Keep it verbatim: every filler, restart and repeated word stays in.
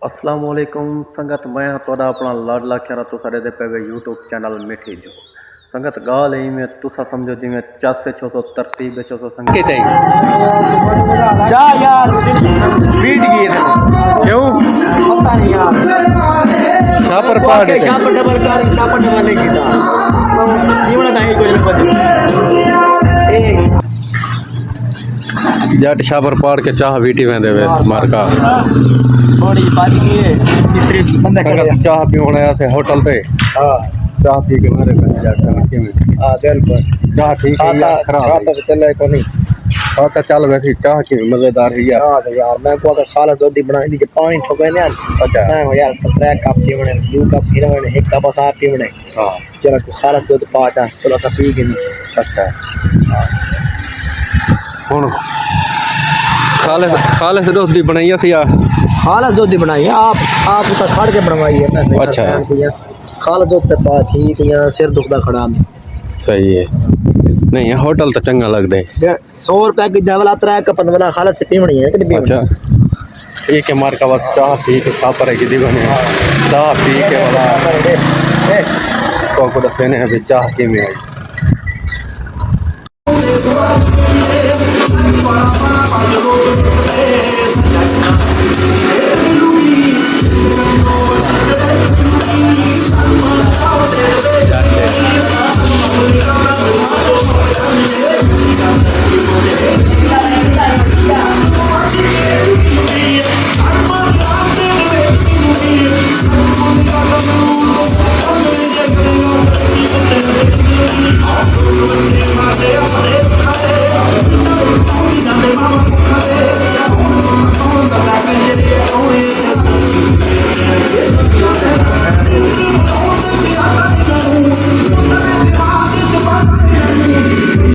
السلام علیکم سنگت، میں ہاں تہاݙا اپݨا لاڈلا کھیرا۔ تساں ݙیہدے پئے وے یوٹیوب چینل مٹھی جو۔ سنگت، ڳالھ ایں میں تساں سمجھو جیویں چس اچ ہوسو، ترتیب اچ ہوسو سنگت۔ کیتے؟ چاہ یار، بیٹ گئی ہے۔ کیوں؟ پتہ نہیں یار۔ شاپر پاڑ واقعی ݙتے۔ شاپر ڈبل کر، شاپر ڈبل نہیں کیتا۔ جیوݨا تاں ہی کوئی نہ کوئی۔ اے جٹ شاپر پاڑ کے چاہ پیتی ویندے وے، مارکا۔ تھوڑی بچ گئی ہے، مستری بندہ کھڑے۔ سنگت، چاہ پیوݨ آیا سے ہوٹل تے۔ ہاں۔ چاہ پی کے مارے بندے جٹ کر کے میں۔ ہاں، بالکل۔ چاہ ٹھیک ہے یا کھاتا، خراب ہے؟ کھاتا تو چلے کو نہیں۔ کھاتا چل ویسی، چاہ کی مزیدار ہے یار۔ ہاں تو یار، میں کو اگر خالص دودھ دی بنائی دی، جے پانی ٹھوکے نا۔ اچھا۔ میں کو یار، سترہ کپ پیوݨے، دو کپ پیوݨے، ایک کپ بس آپ پیوݨے۔ ہاں۔ جیڑھا کوئی خالص دودھ پا چا، چلو اساں پی گھنی۔ اچھا۔ ہݨ خالص، خالص دودھ دی بݨائی اسی آ؟ خالص دودھ دی بݨائی ہے، آپ، آپ اتھاں کھڑ کے بݨوائی ہے۔ اچھا۔ خالص دودھ تے پا ٹھیک یا سر دکھدا کھڑا۔ صحیح ہے۔ نہیں، ہوٹل تاں چنڳا لڳدا ہے۔ سو روپے کی دے والا ترے کپ والا خالص تے پیوݨی ہے، کدی پیوݨی؟ اچھا۔ ٹھیک ہے، مارکا بس چاہ پی کے کھا پرے کی دی بنے۔ چاہ پی کے والا۔ تو کو دسے نے ابھی چاہ کی میں آئی۔